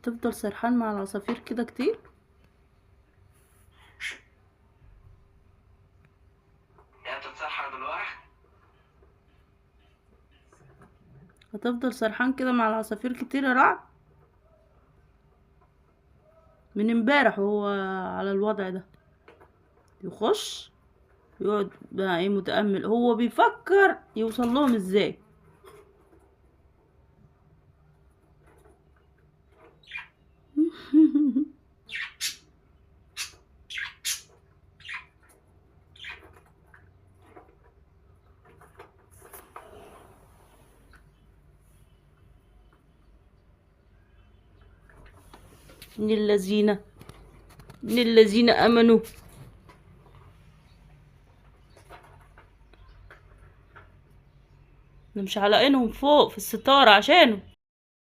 هتفضل سرحان مع العصافير كده كتير؟ هي بتتسحر بالواحد. هتفضل سرحان كده مع العصافير كتير يا رعد؟ من امبارح وهو على الوضع ده، يخش يقعد بقى ايه متأمل، هو بيفكر يوصل لهم ازاي. من الذين، من الذين امنوا. احنا مش علقينهم فوق في الستارة عشانه.